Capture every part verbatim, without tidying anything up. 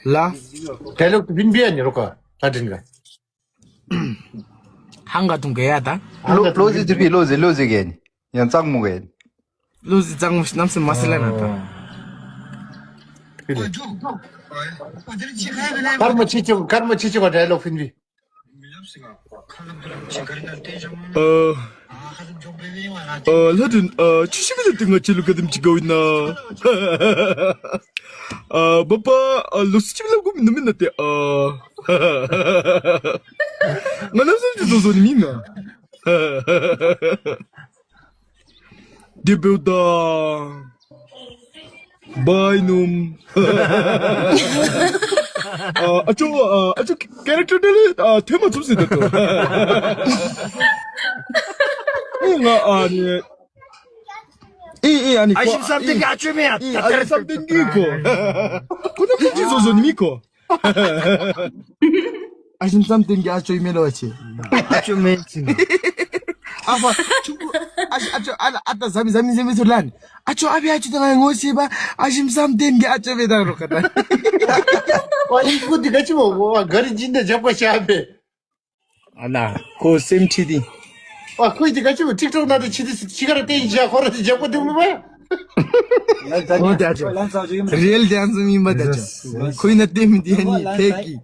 ལགས། ཌའི་ལོག་ཕིན་པི་ཨ་ནི་རོ་ཀ་ད་དྲིན་ག། ཧང་ག་ཐུང་ག་ཡ་ད། ལོ་ལོ་ཟི་ཏུ་པི་ལོ་ཟི་ལོ་ཟི་གན། ཡང་གཙང་མོ་གན། ལོ་ཟི་གཙང་མོ་ཞིག་གནམ་སེམས་མ་སེ་ལ་ན་ད། སྐར་མ་ཆེ་ཆེ་སྐར་མ་ཆེ་ཆེ་བ་ཌའི་ལོག་ཕིན་པི། ཨ། ཨ་ལྷ་དྲིན་ཨ་ཆུ་ཤི་མི་ལ་ཏི་ང་ཅི་ལུ་ག་དེམ་ཅིག་ག་ཨིན་ན། ཨ་བ་པ་ཨ་ལུ་སི་ཅི་ལ་གུ་མི་ནུ་མི་ན་ཏེ་ཨ། ང་ནམ་སེམས་ཅི་བཟོ་བཟོ་ནི་མིན་ན། དེ་འབདཝ་ད། བའི་ནུམ། ཨ་ཨ་ཅོ་ཨ་ཨ་ཅོ་ཀེ་རེག་ཊར་དེ་ལས་ཨ་ཐོན་མ་ཚུགས་ཟེར་ད་ཏོ། ཨེ་ང་ཨ་ནི། ཨེ་ཨེ་ཨ་ནི་ཨ་ཞིམ་བསམ་གཏན་གྱི་ཨ་ཅོ་མེད་ཨ། ཨེ་ཨ་ཞིམ་བསམ་གཏན་གྱི་གོ། ཁོ་ད་ཁོ་ཅི་བཟོ་བཟོ་ནི་མི་གོ། ཨ་ཞིམ་བསམ་གཏན་གྱི་ཨ་ཅོ་ཨིན་མས་ལོ་ཨ་ཅེ། ཨ་ཅོ་མེན་ཅི་ན། ཨ་ཕ་ཆུང་ཀུ་ཨ་ཞིམ་ཨ་ཅོ་ཨ་ལ་ཨ་ད་ཟ་མི་ཟ་མི་ཟ་མི་ཚུ་ལན། ཨ་ཅོ་ཨ་བི་ཨ་ཅོ་ད་ང་ངོ་ཤེས་པ། ཨ་ཞིམ་བསམ་གཏན་གྱི་ཨ་ཅོ་བེ་ད་རོ་ཀ་ད། ཝ་ཨིན་ཀུ་དི་ག་ཅི་མོ་ཝ་ག་རི་ཇིན་ད་ཇབ་ཀ་ཤ་བེ། ཨ་ན་ཁོ་སེམས་ཁྲིད་དི། ཨ་ཁོ་འདི་ག་ཅི་ཊིག་ཊོག་ནང་དུ་ཕྱི་དི་ཕྱི་ཁར་བསྟན་བཞག་ཁོ་ར་དི་རྒྱབ་ཁོ་དི་མི་བ། ཨོ་དེ་ཨ་ཅོ་རི་ཡལ་དེ་ཨ་ཙམ་ཨིན་པ་དེ་ཨ་ཅོ་ཁོ་ཨིན་ན་བསྟན་མི་དེ་ཨ་ནི་ཐེག་གི།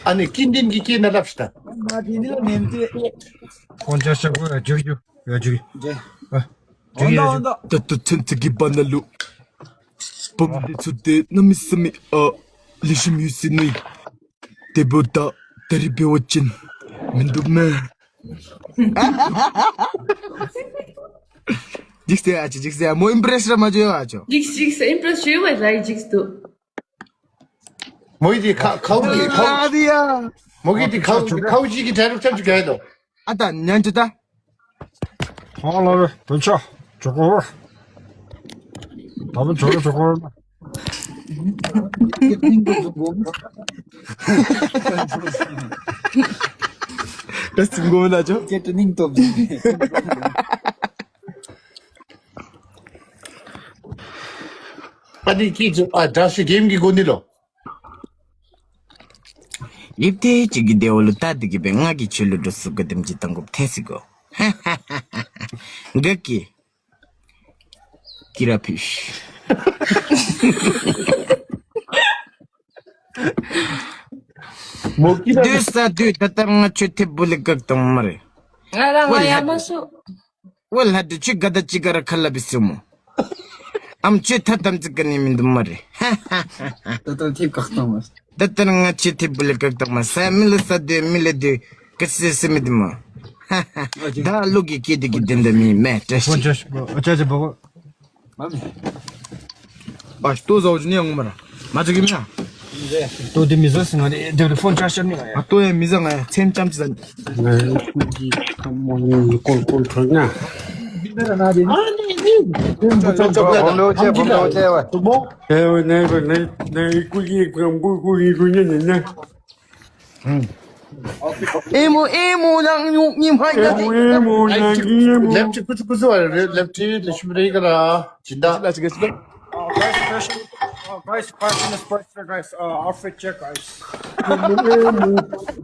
ཨ་ནི་ཀིན་ཏིན་གྱི་ཀིན་ན་ལབ་ཤི་ད། ཁོང་ཅག་ཤ་ཁོ་ཡ་ཇུ་ཇུ་ཡ་ཇུ་གི། ད་ལྟོ་ཚན་ཚན་གྱི་བར་ན་ལུ་བུམ་འདི་ཚུ་དེ་གནམ་མེད་ས་མེད་ཨ་ལེགས་ཤོམ་ཡོད་ཟེར་ནི། དེ་འབདཝ་ད་ད་རིས་འབད་བ་ཅིན་མིན་འདུག་མེ། འཇིགས་ཟེར་ཨ་ཅོ་འཇིགས་ཟེར་མོ་ཨིམ་པི་རེས་ར་མ་བྱོས་ཨ་ཅོ། འཇིགས་འཇིགས་ཨིམ་པི་རེས་བྱོས་བས་ར་འཇིགས་འདུག། མོ་ཡི་དེ་ཁ་ཁའུ་ཅིག་ཁའུ། ཨ་དེ་ཡ། མོ་གི་དེ་ཁའུ་ཁའུ་ཅིག་གི་ཌའི་ལོག་ཅམ་ཅིག་ག་ཡ་དོ། ཨ་ད་ཉན་ཅི་ད། ཧང་ལ་རེ་དོན་ཆ་ཇོ་ཀོ་ར། ད་མི་ཇོ་ར་ཇོ་ཀོ་ར། ད་སིམ་གོ་ན་ཅོ། ཁྱེད་ཏུ་སྙིང་སྟོབས་ཟིན་ཏེ། ཨ་ནི་ཁྱེད་ཚུ་ཨ་དྲག་ཤོས་གེམ་གྱི་སྒོ་ནས་ལོ། ཡིབ་ཏེ་གཅིག་གི་དེའུ་ལུ་ལྟ་སྟེ་གི་སྦེ་ང་གིས་ཁྱོད་ལུ་འགྲོ་སུ་ག་དེམ་ཅིག་བཏང་དགོཔ་ཐོན་སི་གོ། ཧ་ཧ་ཧ་ཧ། ག་གི། ཀི་ར་ཕིཤ། མོ་ཀི་ར་སྡོད་ས་སྡོད། ད་ལྟ་ང་ཁྱོད་ཐེབ་བུ་ལས་བཀག་བཏང་མ་རེ། ང་ར་ང་ཡ་མ་སུ། ཝེལ་ཧ་དུ་ཁྱོད་ག་ད་ཅི་ག་ར་ཁ་ལ་བི་སི་མོ། ཨམ་ཁྱོད་ཐ་དམ་ཚིག་ག་ནི་མིན་འདུག་མ་རེ། ད་ལྟ་ཐེབ་བཀག་བཏང་མ། ད་ལྟ་ང་ཁྱོད་ཐེབ་བུ་ལས་བཀག་བཏང་མ། ས་མི་ལ་ས་དེ་མི་ལ་དེ་ག་སི་སི་མི་དེ་མ། ད་ལོ་གི་སྐད་དེ་གི་དེ་འདྲ་མི་མེད་བཀྲ་ཤིས། ཨ་ལྟོ་ཟ་བ་ཅིན་ཡང་ངོ་མ་ར་མ་ཅིག་གི་མི་ཡ། ལྟོ་དེ་མི་ཟ་སི་ང་དེ་དེ་ཕོན་ཆར་ཤར་ནི་ང་ཡ། ཨ་ལྟོ་ཡང་མི་ཟ་ང་ཡ་ཚེམ་ཙམ་ཅིག་ཟ་ནི། ང་ཡ་ཀུ་ཀི་ཁ་མོ་ནི་ཀོལ་ཀོལ་ཁྲོ་ཉ། ཨ་ནི་ནི། ཨེ་ཝེ་ནེ་ཝེ་ནེ་ནེ་ཀུ་ཀི་ཁ་མོ་ཀུ་ཀི་ཁྲོ་ཉ་ཉ་ཉ། ཨེ་མོ་ཨེ་མོ་ནང་ཉུག་ཉི་མ་ཡ། ཨེ་མོ་ཨེ་མོ་ནང་ཉི་མ། ལེབ་ཅིག་ཁུ་ཚུ་ཁུ་ཚུ་བ་རེ་ལེབ་ཅིག་ལེ་ཤུམ་རེ་ག་ར་ཇི་འདྲ། ལ་ཅིག་ག་ཅིག་ལ། Uh, guys, fashion, uh, guys, fashion is first, guys. Uh, outfit check, guys.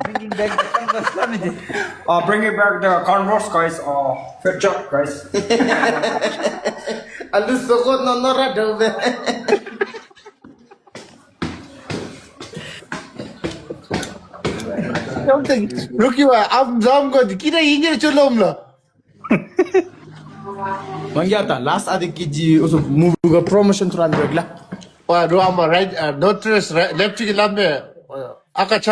Bringing back the Converse, let me do. Uh, bringing back the Converse, guys. Uh, fit check, guys. ཨ་ལུ་སོག་ནོ་ནོ་ར་འདྲ་བས། རོ་ཀི་བ་ཨམ་ཛམ་གོ་དི་ཀི་ར་ཡིན་ཉེར་ཅོ་ལོམ་ལོ། མང་རྒྱ་དང་ལཱསི་ཨ་དི་ཀི་ཇི་འུ་ཚོ་མུ་བི་གི་པྲོ་མོ་ཤཱན་ཐུ་ར་འདི་རེག་ལ། ཝ་རོ་ཨ་མ་རའིཊ་ནོ་ཊི་རེསི་ལེཕཊ་གི་ལམ་མེ་ཨ་ཀ་ཆ།